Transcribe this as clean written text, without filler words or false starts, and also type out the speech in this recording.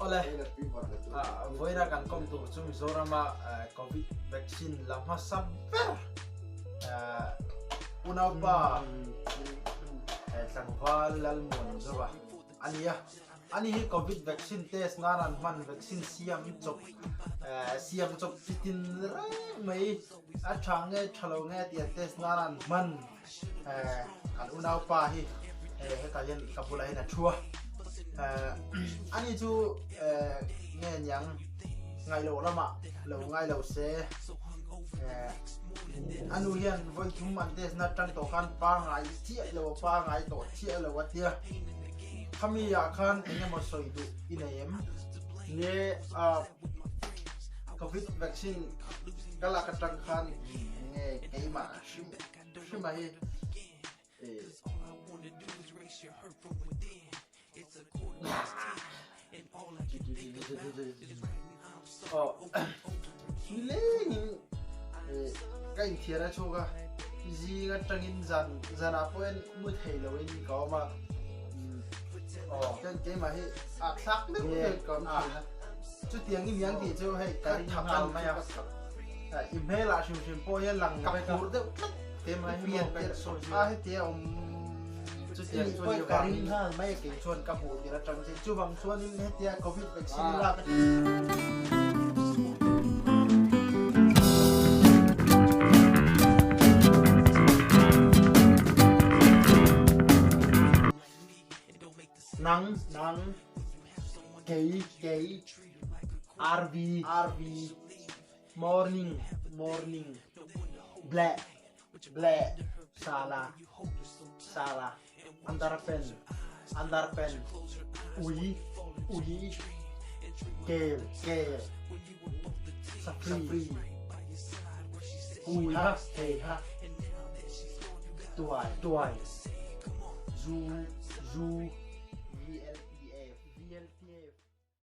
Awle, vawiina kan kawm tur chu Mizorama Covid vaccine la hmasa ber unaupa tlangval Lalmuan Zova a ni a. Ani hi Covid vaccine test nan an hman vaccine siam chawp siam chawp chitin reng mai a tha nge tha lo nge tih an test nan an hman kan unaupa hi hetah hian ka bulah hian a thu a ani chu nge niang ngaihloh lamah lo ngailo se a nu hian vawi thum an test na atang tawh khan pangai chiah lo a pangai tawh chiah lo a tia. Khami ah khan eng emaw sawi duh i nei em? Nge a Covid vaccine ka lak atang khan nge keimah hrim hrim a hi Aw nilengin ka inthiar a chhuak a, zing atangin zan zanah pawhin mu thei loin ka awm a, aw chuan keimah hi a thlak deuh deuh ka awm thin a, chutiang i miang tih chu hei ka ring nghal mai a, i hmelah hrim hrim pawh hian lang ka phur deuh tlat keimah hi maw ka insawi zui a hetia awm chutiang chuan i ka ring nghal mai a kei chuan ka hmuh tir atang che chuvang chuanin hetia covid vaccine lak Nang nang kei kei RV RV morning morning black black sala sala underpen underpen ui ui kel kel safri ui ha hei ha tuai tuai zu zu.